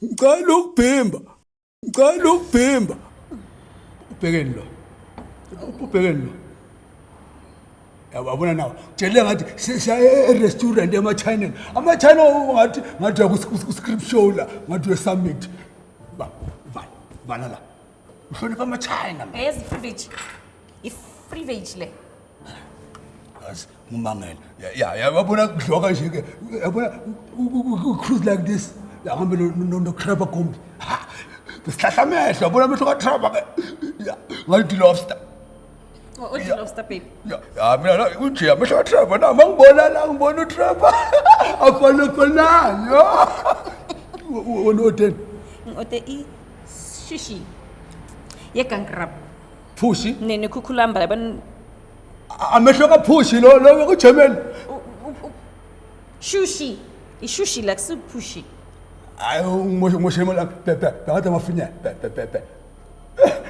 Ngicela ukubhimba. Ngicela ukubhimba. Ubhekeni lo. Ubhekeni lo. Yabona nawo. Tshele ngathi siya e-restaurant ema-China. Ama-China ngathi ngathi ku-script show la, ngathi uye-summit. Ba, vala, vala la. Uhlonipha ama-China. man. Yazi i-free I-free veg le. Yazi ngumangele. Ya ya yabona kudliwa kanje ke. Yabona cruise like this. Yahambe no no Trevor Gombi. Ha. Besihlahla amehlo, yabona amehlo ka Trevor ke. Ya, ngathi lobster. Oh, udla lobster baby. Ya, ya mina la unje amehlo ka Trevor na mangibona la ngibona uTrevor. Afana fanayo. Wena odeni. Ngi-ode i-sushi yegangrab Phushi. nekhukhulamba yabona Amehlo kaphushi lo lo kuGermany. shushi ishushi la kusiphushi. Hayi ngimoshe imali be be ngathi amafinya be be be be.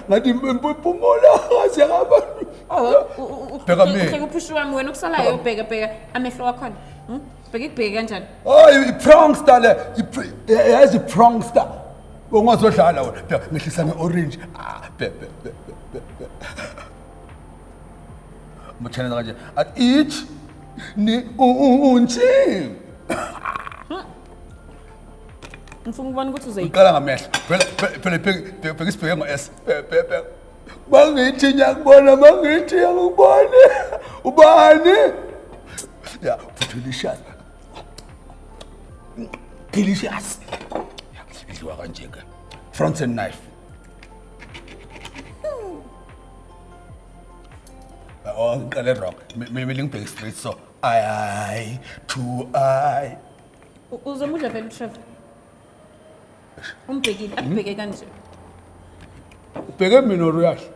Ngathi impumulo siyahamba. Oh, Bheka mina. uhleke uphushi wami wena okusalayo bheka bheka amehlo wakhona. Bheka ikubheke kanjani? Hayi i-prankster le yazi i-prankster. Ungazodlala wena. Bheka ngehlisa nge-orange. Ah be be be be be. Mutshana kanje at each ni unchi. Ngifuna ukubona ukuthi uzoyi Uqala ngamehlo. Phela phela bheka bheka isibheke ngo-S. Bheka bheka. Mangithi ngiyakubona mangithi ngiyakubona. Ubani? Ya, delicious. Delicious. Idliwa kanje ke. Front and knife. Oh, ngiqale wrong. Mina ngibheke straight so. I to I. Uzomudla vele uTrevor. Umbhekile, akubheke kanje. Ubheke mina or uyadla?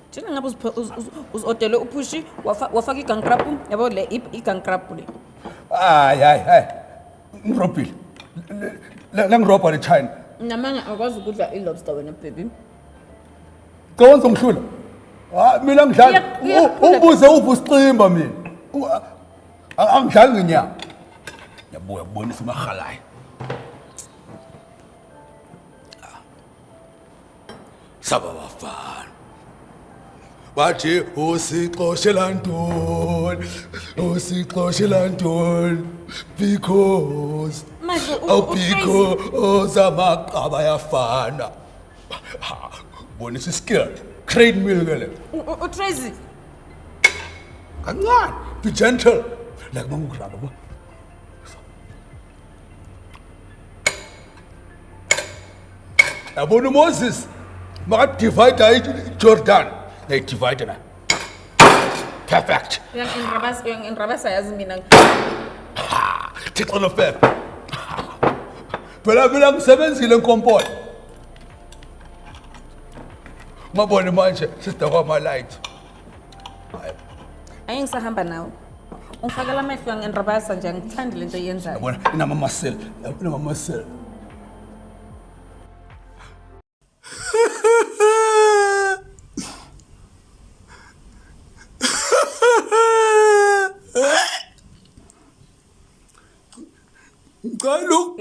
Njenga ngabe uzi-odele uphushi wafaka igankrapu yabo le igankrapu le. Hayi hayi hayi. Ngirobhile. Le ngirobha le China. Namanga akwazi ukudla i-lobster wena baby. Cabanga uzongihlula. Hayi mina ngidlali. Ungibuze uphi usiximba mina. Angidlali ngenyama. Ngiyabuya kubonisa umahalayo. Saba bafana. Bathi usixoshela ntoni? Usixoshela ntoni? Because Manje oh because amaqaba ayafana. Bonisa iskill. Crane mill ke le. uTracy Kancane. Be gentle. Like mangukuraba bo. Yabona uMoses makadivide iJordan. Nayidivide na. Perfect. Uyanginrabasa uyanginrabasa yazi mina. Thixo nofefe. Phela mina ngisebenzile enkomponi. Mabone manje sesidakwa ama light. Ayi ngisahamba nawe. Ungifakela amehlo uyanginrabasa nje angithandi lento oyenzayo. Yabona inama muscle, inama muscle.